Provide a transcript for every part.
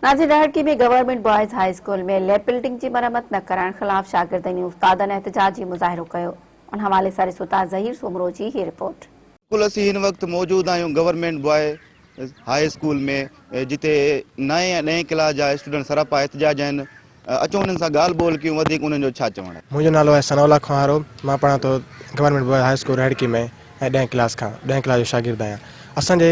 ناظرين Daharki ۾ government boys high school ۾ lab building جي مرمت نه ڪرائڻ خلاف شاگردن ۽ استادن احتجاجي مظاهرو ڪيو ان حوالي سان ڏسو ٿا ظهير سومرو جي هي رپورٽ. بلڪل اسين هن وقت موجود آهيون گورنمينٽ بواء هاء اسڪول ۾ جتي نائين ۽ ڏهين ڪلاس جا اسٽوڊنٽ سراپا احتجاج آهن اچو انهن سان ڳالهه ٻولهه ڪيون وڌيڪ انهن جو ڇا چوڻ آهي. منهنجو نالو آهي ثناء الله کوهارو مان پڙهان ٿو government boy high school Daharki ۾ ۽ ڏهين ڪلاس کان ڏهين ڪلاس جو شاگرد آهيان اسان جي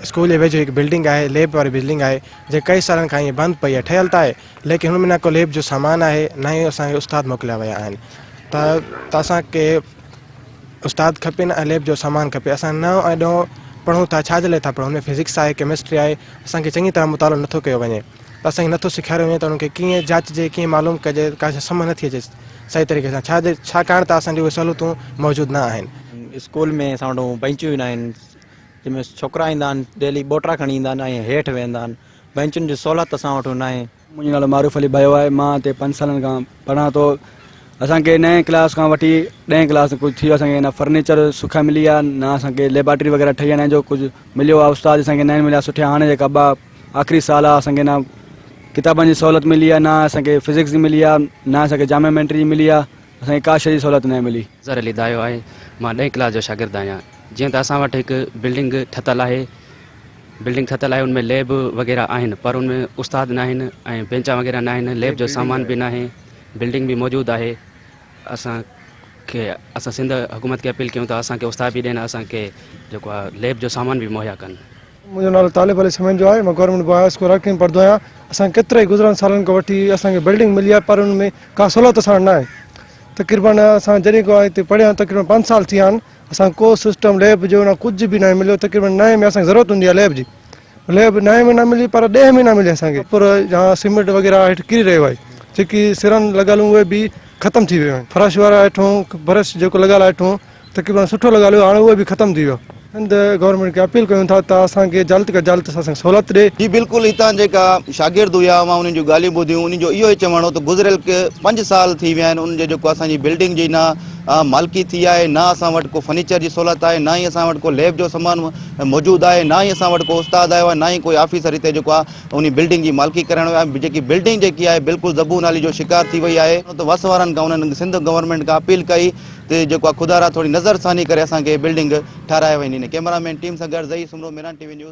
اسڪول جي ويجهو هڪ بلڊنگ آهي ليب واري بلڊنگ آهي جيڪا ڪئي سالن کان ائين بند پئي آهي ٺهيل ته آهي ليڪن هن ۾ نه ڪو ليب جو سامان آهي نه ئي اسان کي استاد موڪليا ويا آهن ته ته اسان کي استاد کپين ۽ ليب جو سامان کپي اسان نئون ۽ ڏهون پڙهون ٿا ڇا جي لاء ٿا پڙهون هن ۾ فزڪس آهي ڪيمسٽري آهي اسان کي چڱي طرح مطالعو نٿو ڪيو وڃي ته اسان کي نٿو سيکاريو وڃي ته انهن کي ڪيئن جاچجي ڪيئن معلوم ڪجي ڪا شيء سمجهه نٿي اچي صحيح طريقي سان ڇا جي ڇاڪاڻ ته اسان جون اهي سهولتون موجود نه آهن. اسڪول ۾ اسان وٽ بئنچون ئي نه آهن جنهن ۾ ڇوڪرا ايندا آهن ڊيلي ٻوٽرا کڻي ايندا آهن ۽ هيٺ ويهندا آهن بئنچن جي سهولت اسان وٽ ناهي. منهنجو نالو معروف علي ڀيو آهي مان هتي پنج سالن کان پڙهان ٿو اسان کي نئين ڪلاس کان وٺي ڏهين ڪلاس تائين ڪجهه ٿي ويو اسان کي نه فرنيچر سکا ملي آهي نه اسان کي ليبارٽري وغيره ٺهي آهي نه جو ڪجهه مليو آهي استاد اسان کي ناهن مليا سٺا هاڻي جيڪا ٻه آخري سال آهي اسان کي نه ڪتابن جي سهولت ملي آهي نه اسان کي فزڪس جي ملي آهي نه اسان کي جاميمينٽري جي ملي آهي اسان کي ڪا شيء جي سهولت ناهي ملي. اظهر علي دايو آهي مان ڏهين ڪلاس جو شاگرد آهيان جيئن ته اسان وٽ هڪ بلڊنگ ٺتل آهي بلڊنگ ٺتل آهي ان ۾ ليب وغيره آهن پر ان ۾ استاد ناهن ۽ بينچا وغيره ناهن ليب جو سامان به ناهي بلڊنگ به موجود آهي اسان کي اسان سنڌ حڪومت کي اپيل ڪيون ٿا اسان کي استاد به ڏين اسان کي جيڪو آهي ليب جو سامان به مهيا ڪن. منهنجو نالو طالب علي سميجو آهي مان گورنمينٽ بواء هاء اسڪول رڪ ۾ پڙهندو آهيان اسان کي ڪيترا ئي گذريل سالن کان وٺي اسان کي بلڊنگ ملي آهي پر ان ۾ ڪا سهولت اسان وٽ ناهي تقريبن اسان جڏهن کان هتي پڙهيا آهيون تقريبن پنج سال ٿي ويا آهن اسان کي ڪو سسٽم ليب جو نه ڪجهه به ناهي مليو تقريبن نائين ۾ اسان کي ضرورت هوندي آهي ليب جي ليب نائين ۾ نه ملي پر ڏهين ۾ نه ملي اسان کي پر يا سيمنٽ وغيره هيٺ ڪري رهيو آهي جيڪي سرن لڳل هيون اهي به ختم ٿي ويون آهن فرش وارا هيٺون برش جيڪو لڳل آهي هيٺون تقريبن سٺو لڳل هيو هاڻي اهو به ختم ٿي ويو. سنڌ گورنمينٽ کي اپيل ڪيون ٿا ته اسان کي جلد کان جلد اسان کي سهولت ڏي. جي بلڪل هتان جيڪا شاگرد هيا اوهان انهن جون ڳالهيون ٻڌيون انهن جو اهو ئي چوڻ هو ته گذريل پنج سال ٿي ويا آهن انهن جي جيڪو اسان جي بلڊنگ جي نه مالڪي ٿي آهي نه اسان وٽ ڪو فرنيچر جي سهولت آهي نه ئي اسان وٽ ڪو ليب جو سامان موجود آهي نه ئي اسان وٽ ڪو استاد آيو آهي نه ئي ڪوئي آفيسر هتي جيڪو آهي انهي بلڊنگ جي مالڪي ڪرائڻ ويو آهي جيڪي بلڊنگ جيڪي آهي بلڪل زبون حالي جو شڪار ٿي وئي آهي ته وس وارن کان انهن سنڌ گورنمينٽ کان اپيل ڪئي ته جيڪو آهي خدارا ٿوري نظر ثاني ڪري اسان کي بلڊنگ ٺهرائي وڃي ڪيمرا مين ٽيم سان گڏ Zaheer Soomro Mehran T V news.